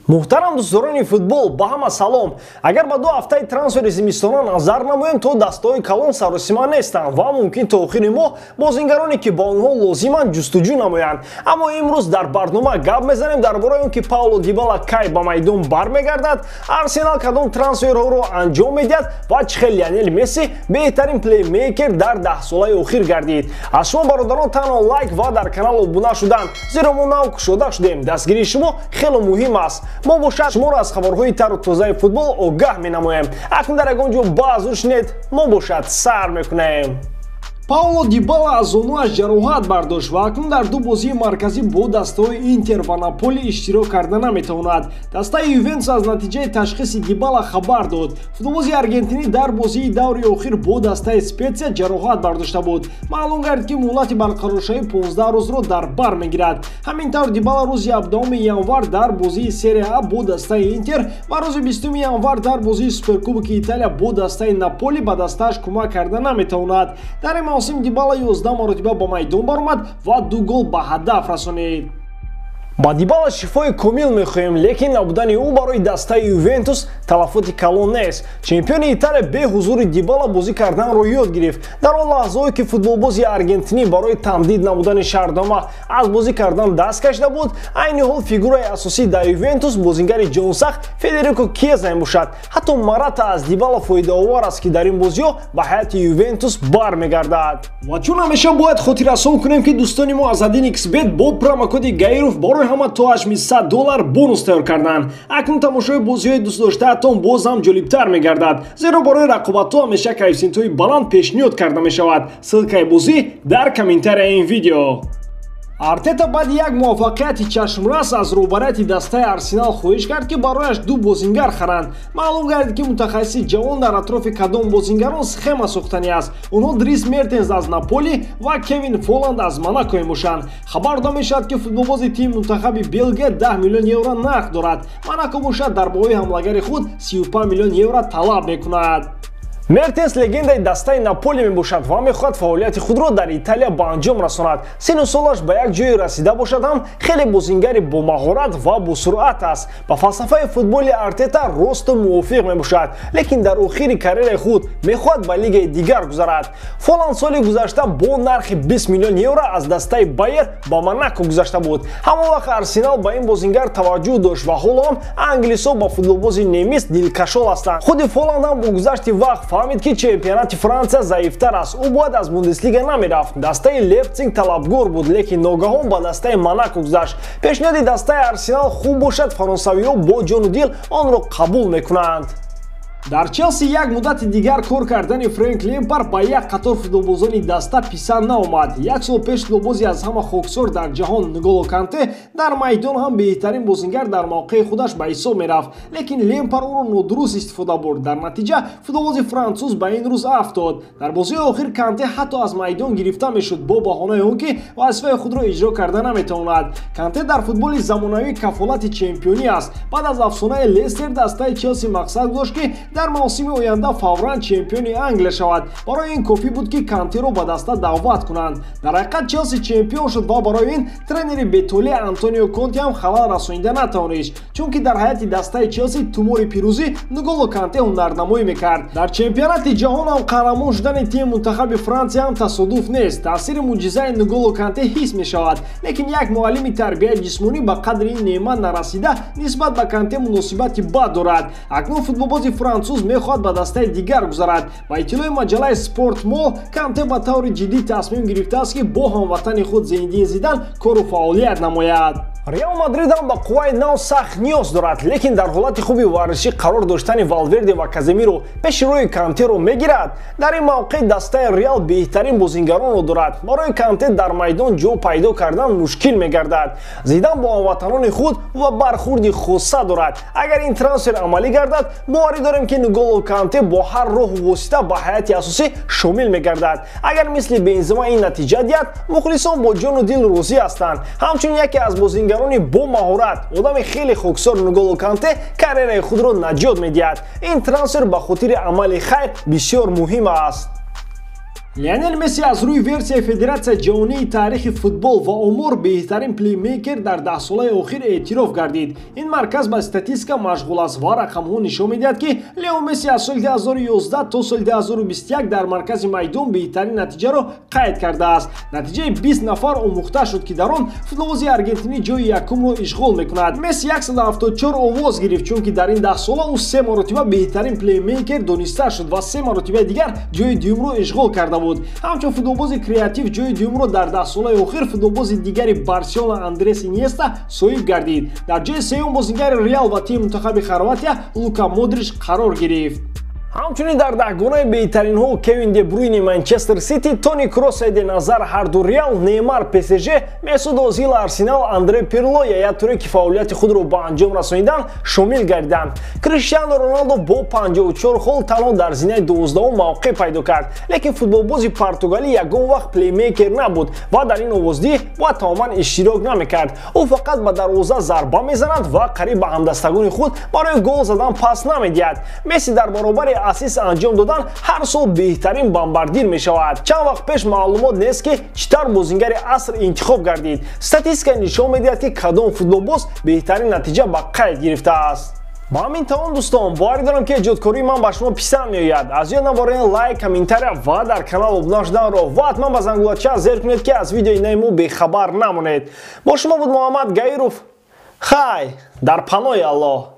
Муҳтарам дӯстдорони футбол, ба ҳама салом. Агар ба ду ҳафтаи трансфери зимистона назар намоем, то дастаҳои калон саросима нестанд ва мумкин то охири моҳ бозингароне ки ба онҳо лозиманд ҷустуҷӯ намоянд. Аммо имрӯз дар барнома гап мезанем дар бораи он ки Пауло Дибала кай ба майдон бармегардад, Арсенал кадом трансферҳоро анҷом медиҳад ва чӣ хел Лионел Месси беҳтарин плеймейкер дар даҳсолаи охир гардид. Аз шумо бародарон танҳо лайк ва дар канал обуна шудан, зеро мо нав кушода шудем. Дастгирии шумо хело муҳим аст. Мо бошад шуморо аз хабарҳои тару тозаи футбол огаҳ менамоем. Акнун дар ягон ҷо баъзур шинед, мо бошад сар мекунем. Пауло Дибала аз зонуаш ҷароҳат бардошт ва акнун дар ду бозии марказӣ бо дастаҳои Интер ва Наполи иштирок карда наметавонад. Дастаи Ювентус аз натиҷаи ташхиси Дибала хабар дод. Футболбози аргентинӣ дар бозии даври охир бо дастаи Спетсия ҷароҳат бардошта буд. Маълум гардид, ки муҳлати барқароршавӣ 15 рӯзро дар бар мегирад. Ҳамин тавр Дибала рӯзи 17 январ дар бозии Серия А бо дастаи Интер ва рӯзи 20 январ дар бозии Суперкубоки Италия бо дастаи Наполи ба дастааш кӯмак карда наметавонад. Дар ин мавсим Дибала 11 маротиба ба майдон баромад ва ду гол ба ҳадаф расонид. Ба Дибала шифои комил мехоҳем, лекин набудани ӯ барои дастаи Ювентус талафоти калон нест. Чемпиони Италия бе ҳузури Дибала бозӣ карданро ёд гирифт. Дар он лаҳзаҳое ки футболбози аргентинӣ барои тамдид намудани шартнома аз бозӣ кардан даст кашида буд, айни ҳол фигураи асосӣ дар Ювентус бозингари ҷонсахт Федерико Кьеза мебошад. Ҳатто Марата аз Дибала фоидаовар аст, ки дар ин бозиҳо ба ҳайати Ювентус бармегардад. Ва чун ҳамеша бояд хотиррасон кунем, ки дӯстони мо аз 1xBet бо промокоди Гаиров барои ҳама то $800 бонус тайёр карданд. Акнун тамошои бозиҳои дӯстдоштаатон боз ҳам ҷолибтар мегардад, зеро барои рақобатҳо ҳамеша коэффисиентҳои баланд пешниҳод карда мешавад. Ссылкаи бозӣ дар комментарияи ин видео. Артета баъди як муваффақияти чашмрас аз роҳбарияти дастаи Арсенал хоҳиш кард, ки барояш ду бозингар харанд. Маълум гардид, ки мутахассиси ҷавон дар атрофи кадом бозингарон схема сохтанӣ аст. Онҳо Дрис Мертенс аз Наполи ва Кевин Фоланд аз Монако мебошанд. Хабар дода мешавад, ки футболбози тими мунтахаби Белгия 10 миллион евро нарх дорад. Монако бошад дар баҳои ҳамлагари худ 35 миллион евро талаб мекунад. Мертенс легендаи дастаи Наполи мебошад ва мехоҳад фаъолияти худро дар Италия ба анҷом расонад. Сину солаш ба як ҷое расида бошад ҳам, хеле бозингари бомаҳорат ва босуръат аст. Ба фалсафаи футболи Артета росту мувофиқ мебошад, лекин дар охири карьераи худ мехоҳад ба лигаи дигар гузарад. Фоланд соли гузашта бо нархи 20 миллион евро аз дастаи Байер ба Монако гузашта буд. Ҳамон вақт Арсенал ба ин бозингар таваҷҷӯҳ дошт ва ҳоло ҳам англисҳо ба футболбози немис дилкашол ҳастанд. Худи Фоланд ҳам бо гузашти вақт фаҳмид, ки чемпионати Франсия заифтар аст. Ӯ бояд аз Бундеслига намерафт. Дастаи Лейпциг талабгор буд, лекин ногаҳон ба дастаи Монако гузашт. Пешниҳоди дастаи Арсенал хуб бошад, фаронсавиҳо бо ҷону дил онро қабул мекунанд. Дар Челси як муддати дигар кор кардани Фрэнк Лемпард ба як қатор футболбозони даста писанд наомад. Як сол пеш футболбози аз ҳама хоксор дар ҷаҳон Нголо Канте дар майдон ҳам беҳтарин бозингар дар мавқеи худаш ба ҳисоб мерафт, лекин Лемпард ӯро нодуруст истифода бурд. Дар натиҷа футболбози француз ба ин рӯз афтод. Дар бозии охир Канте ҳатто аз майдон гирифта мешуд бо баҳонаи он ки вазифаи худро иҷро карда наметавонад. Канте дар футболи замонавӣ кафолати чемпионӣ аст. Баъд аз афсонаи Лестер дастаи Челси мақсад гузошт, ки дар мавсими оянда фавран чемпиони Англия шавад. Барои ин кофӣ буд, ки Кантеро ба даста даъват кунанд. Дар ҳақиқат Челси чемпион шуд ва барои ин тренери бетолеъ Антонио Конте ҳам халал расонида натавонист, чунки дар ҳайати дастаи Челси тумори пирӯзӣ Нголо Канте ҳунарнамоӣ мекард. Дар чемпионати ҷаҳон ҳам қаҳрамон шудани тими мунтахаби Франсия ҳам тасодуф нест. Таъсири мӯъҷизаи Нголо Канте ҳис мешавад, лекин як муаллими тарбияи ҷисмонӣ ба қадри ин неъмат нарасида нисбат ба Канте муносибати бад дорад. Акнун футболбози француз мехоҳад ба дастаи дигар гузарад. Ба иттилои маҷаллаи Спорт Мол, Канте ба таври ҷиддӣ тасмим гирифтааст, ки бо ҳамватани худ Зинедин Зидан кору фаъолият намояд. Реал Мадрид ҳам ба қувваи нав сахт ниёз дорад, лекин дар ҳолати хуби варзишӣ қарор доштани Валверде ва Каземиро пеши рӯи Кантеро мегирад. Дар ин мавқеъ дастаи Реал беҳтарин бозингаронро дорад. Барои Канте дар майдон ҷо пайдо кардан мушкил мегардад. Зидан бо ҳамватанони худ ва бархурди хоса дорад. Агар ин трансфер амалӣ гардад, боварӣ дорем, ки Нголо Канте бо ҳар роҳу восита ба ҳайати асосӣ шомил мегардад. Агар мисли Бензема ин натиҷа диҳад, мухлисон бо ҷону дил розӣ ҳастанд. Ҳамчунин яке аз бозингарони бо маҳорат, одами хеле хоксор Нголо Канте карьераи худро наҷот медиҳад. Ин трансфер ба хотири амали хайр бисёр муҳим аст. Лионел Месси аз рӯи версияи Федератсияи ҷаҳонии таърихи футбол ва омор беҳтарин плеймейкер дар даҳсолаи охир эътироф гардид. Ин марказ ба статистика машғул аст ва рақамҳо нишон медиҳад, ки Лео Месси аз соли 2011 то соли 2021 дар маркази майдон беҳтарин натиҷаро қайд кардааст. Натиҷаи 20 нафар омӯхта шуд, ки дар он футболбози аргентинӣ ҷои якумро ишғол мекунад. Месси 174 овоз гирифт, чунки дар ин даҳсола ӯ се маротиба беҳтарин плеймейкер дониста шуд ва се маротибаи дигар ҷои дуюмро ишғол карда буд. Ҳамчун футболбози креатив ҷои дуюмро дар даҳсолаи охир футболбози дигари Барселона Андрес Иньеста соҳиб гардид. Дар ҷои сеюм бозингари Реал ва тими мунтахаби Хорватия Лука Модрич қарор гирифт. Ҳамчунин дар даҳгонаи беҳтаринҳо Кевин Де Бруйни Манчестер Сити, Тони Кросс, Эден Азар ҳарду Реал, Неймар ПСЖ, Месуд Озил Арсенал, Андре Пирло, Яя Туре, ки фаъолияти худро ба анҷом расонидан, шомил гардиданд. Криштиану Роналдо бо 54 хол танҳо дар зинаи 12-ум мавқеъ пайдо кард, лекин футболбози португалӣ ягон вақт плеймейкер набуд ва дар ин овоздиҳӣ бояд тамоман иштирок намекард. Ӯ фақат ба дарвоза зарба мезанад ва қариб ба ҳамдастагони худ барои гол задан пас намедиҳад. Месси дар баробари ассист анҷом додан ҳар сол беҳтарин бомбардир мешавад. Чанд вақт пеш маълумот нест, ки чӣ тавр бозингари аср интихоб гардид. Статистика нишон медиҳад, ки кадом футболбоз беҳтарин натиҷа ба қайд гирифтааст. Ба ҳамин тамом, дӯстон, боварӣ дорам, ки эҷодкории ман ба шумо писанд меояд. Аз ёд набаред лайк, комментария ва дар канал обуна шуданро ва ҳатман ба зангулача зер кунед, ки аз видеои нави мо бехабар намонед. Бо шумо буд Муҳаммад Гаиров. Хай, дар паноҳи Аллоҳ.